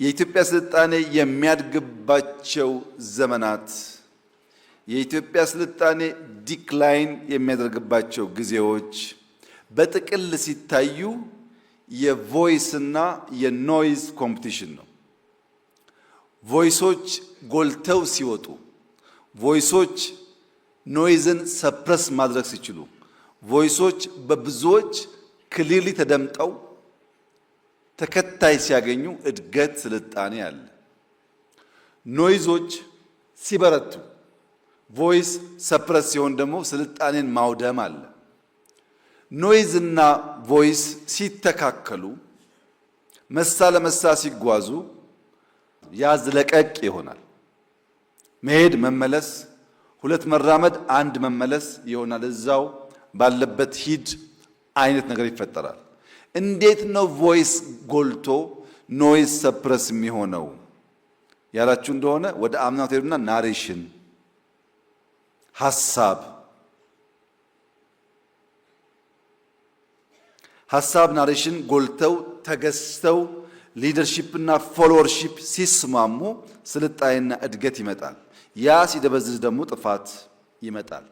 የኢትዮጵያ ስልጣኔ የሚያድግባቸው ዘመናት፣ የኢትዮጵያ ስልጣኔ decline የሚያደርግባቸው ጊዜዎች በጥቅል ሲታዩ የ voice እና የ noise competition ነው። Voice ኦች ጎልተው ሲወጡ፣ voice ኦች noise ን suppress ማድረግ ሲችሉ፣ voice ኦች በብዙዎች clearly ተደምጠው ተከታይ ሲያገኙ እድገት፣ ስልጣኔ አለ። Noise ኦች ሲበረቱ፣ voice suppress ሲሆን ደግሞ ስልጣኔን ማውደም አለ። Noise እና voice ሲተካከሉ፣ መሳ ለመሳ ሲጓዙ ያዝ ለቀቅ ይሆናል። መሄድ መመለስ፣ ሁለት መራመድ አንድ መመለስ ይሆናል። እዛው ባለበት ሂድ አይነት ነገር ይፈጠራል። እንዴት ነው voice ጎልቶ noise suppress የሚሆነው ያላችሁ እንደሆነ ወደ አምናው ትሄዱና narration፣ ሀሳብ፣ narration ጎልተው ተገዝተው leadership እና followership ሲስማሙ ስልጣኔና እድገት ይመጣል። ያ ሲደበዝዝ ደግሞ ጥፋት ይመጣል።